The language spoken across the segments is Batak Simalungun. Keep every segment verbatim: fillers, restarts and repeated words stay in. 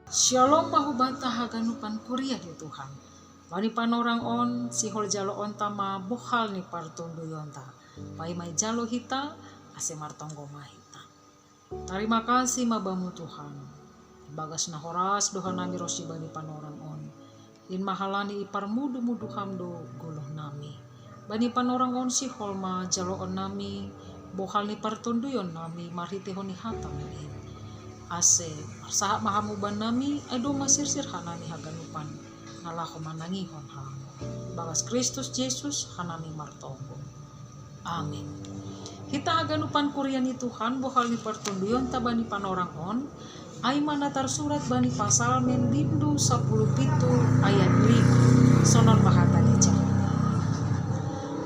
Shalom, mahubata haganupan kuria ni Tuhan. Bani panorang on, sihol jaloonta ma bohal ni partonduyonta. Paima ijalo hita, ase martonggo ma hita. Tarima kasih ma Bamu Tuhan. Bagas na horas do hanami ronsi bani panorang on. In ma halani iparmudu-mudu Ham do goluh nami. Bani panorang on sihol ma jaloon nami bohal ni partonduyon nami marhitehon ni hata-Mu in. Ase marsahap ma Ham uban nami, ai domma sirsir hanami haganupan na laho manangihon Ham. Bagas Kristus Jesus hanami martonggo. Amin. Hita haganupan kuria ni Tuhan, bohal ni partonduyonta bani panorang on, ai ma na tarsurat bani Pasalmen bindu sapuluh pitu ayat lima, sonon ma hata ni Jahowa.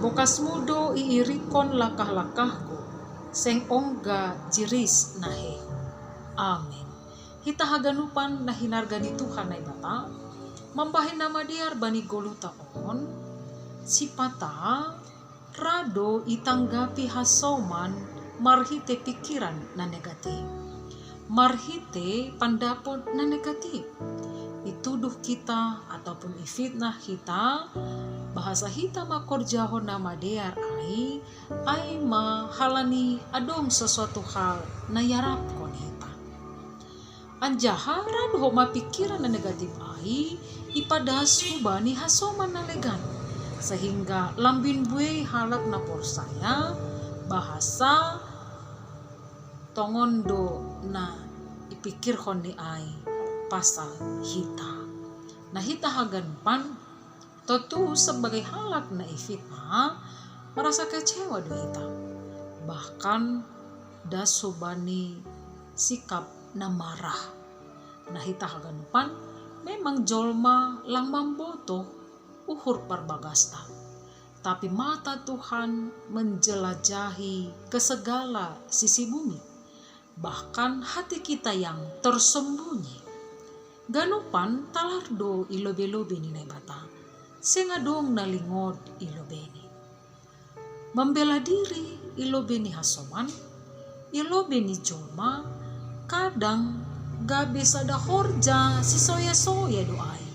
Bokasmu do iirikkon langkah-langkahku, seng ongga jiris nahehu. Amin. Hita haganupan na hinarga ni Tuhan Naibata, mambahen na madear bani goluhta on, sipata ra do itanggapi hasoman marhite pikiran na negatif, marhite pandapot na negatif. Ituduh hita ataupun ifitnah hita, bahasa hita mangkorjahon na madear ai, ai ma halani adong sesuatu hal na iarapkon hita. Anjaha ra do homa pikiran na negatif ai ipadas hubani hasoman na legan, sehingga lambin buei halak na porsaya bahasa tongon do na ipikirhon ni ai pasal hita. Na hita haganupan, tontu sebagai halak na ifitnah, merasa kecewa do hita. Bahkan das hubani sikap na marah. Na hita haganupan memang jolma lang mambotoh uhur parbagasta. Tapi mata Tuhan menjelajahi ke segala sisi bumi, bahkan hati kita yang tersembunyi. Ganupan talar do i lobei-lobei ni Naibata, seng adong na lingod i lobeini. Mambela diri i lobei ni hasoman, i lobei ni jolma, kadang gabe sada horja sisoya-soya do ai.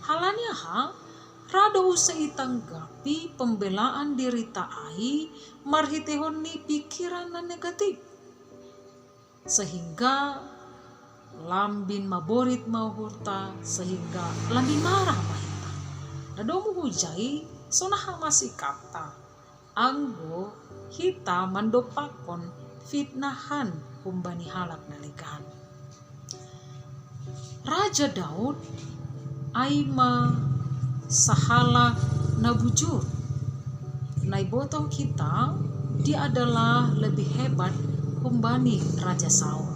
Halani aha? Ra do use itanggapi pembelaan dirita ai marhitehon ni pikiran na negatif. Sehingga lambin maborit ma uhurta, sehingga lambin marah ma hita. Na domu hujai, sonaha ma sikapta anggo hita mandompakkon fitnahan humbani halak na legan. Raja Daud ai ma sahalak na bujur. Na ibotoh hita, dia adalah lebih hebat humbani Raja Saul.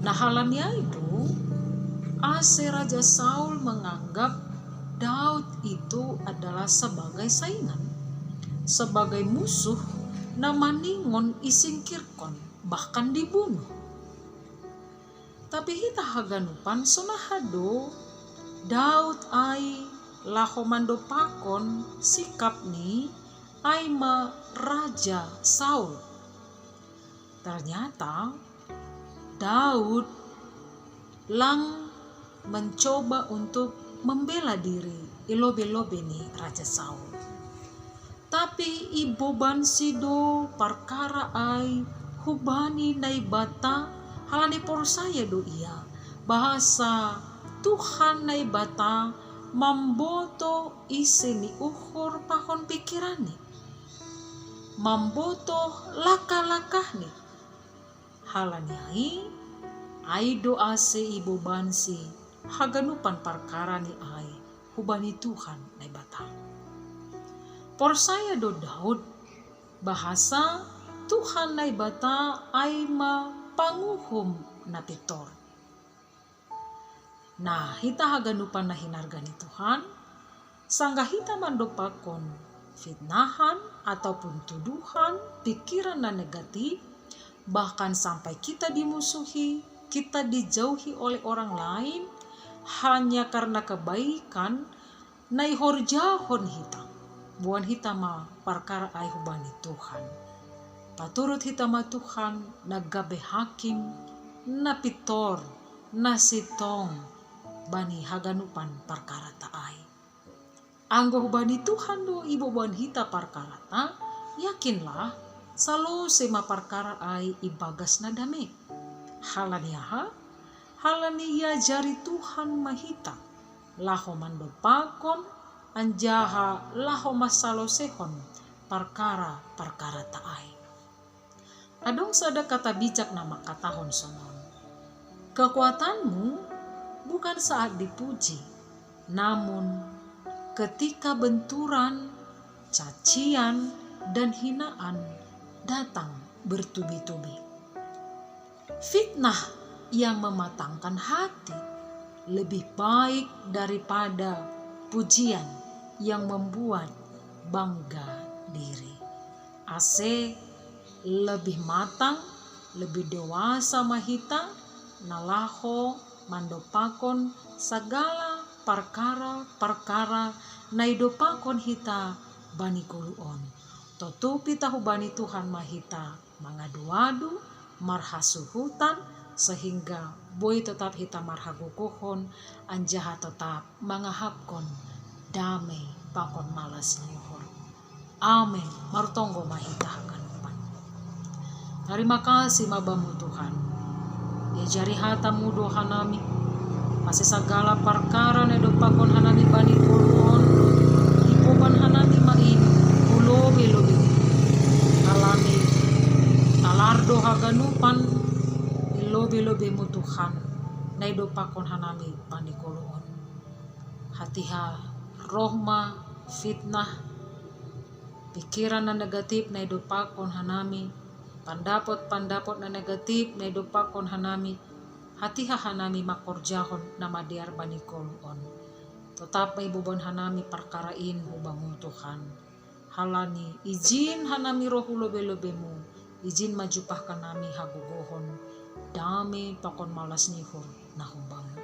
Na halani ai do ase Raja Saul menganggap Daud itu adalah sebagai saingan, sebagai musuh na maningon isingkirkon, bahkan dibunuh. Tapi hita haganupan sonaha do Daud ai laho mandompakkon sikapni ai ma Raja Saul. Ternyata Daud lang mencoba untuk membela diri i lobei-lobei ni Raja Saul. Tapi ibobansi do parkara ai hubani Naibata, halani porsaya do ia bahasa Tuhan Naibata mambotoh ise ni uhur pakon pikiranni, mambotoh langkah-langkahni. Halani ai, ai do ase ibobansi haganupan parkarani ai hubani Tuhan Naibata. Porsaya do Daud bahasa Tuhan Naibata ai ma panguhum na pintor. Nah, hita haganupan na hinarga ni Tuhan, sanggah hita mandompakkon fitnahan ataupun tuduhan, pikiran na negatif, bahkan sampai kita dimusuhi, kita dijauhi oleh orang lain hanya karena kebaikan na ihorjahon hita. Boan hita ma parkara ai hubani Tuhan. Paturut hita ma Tuhan na gabe hakim na pintor, na sintong bani haganupan parkarata ai. Anggo hubani Tuhan do iboban hita parkarata, yakinlah, salose ma parkara ai ibagas na dame. Halani aha? Halani iajari Tuhan ma hita laho mandopakon anjaha laho masalosehon parkara-parkarata ai. Adong sada kata bijak na mangkatahon sonon: kekuatanmu bukan saat dipuji, namun ketika benturan, cacian, dan hinaan datang bertubi-tubi. Fitnah yang mematangkan hati lebih baik daripada pujian yang membuat bangga diri. Ase lebih matang, lebih dewasa ma hita na laho mandopakon sagala parkara-parkara na idopakon hita bani goluh on. Totupi tahubani Tuhan ma hita mangadu-adu, marhasuhutan, sehingga boi totap hita marhagogohon anjaha totap mangahapkon dame pakon malas ni uhur. Amen. Martonggo ma hita haganupan. Tarima kasih ma Bamu Tuhan. Iajari hatamu do hanami, ase sagala parkara na idopakon hanami bani goluh on, iboban hanami ma i hu lobe-lobe. Halani talar do haganupan i lobe-lobemu Tuhan, na idopakon hanami bani goluh on. Hatiha roh ma fitnah, pikiran na negatif na idopakon hanami, pandapot-pandapot na negatif na idopakon hanami, hatiha hanami mangkorjahon na madear bani goluh on. Totap ma iboban hanami parkara in hu Bamu Tuhan. Halani ijin hanami ro hu lobe-lobemu, ijin ma jumpah hanami hagogohon, dame pakon malas ni uhur na hu Bamu.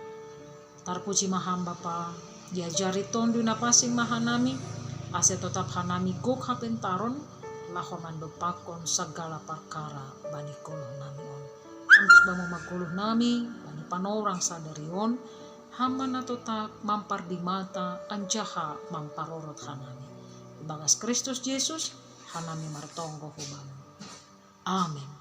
Tarpuji ma Ham Bapa, iajari Tonduy Napansing ma hanami, ase totap hanami gok hapentaron, laho mandopakon sagala parkara bani goluh nami on. Antus Bamu ma goluh nami, bani panorang sadari on, Ham ma na totap mampardimata anjaha mamparorot hanami. Ibagas Kristus Jesus, hanami martonggo hu Bamu. Amen.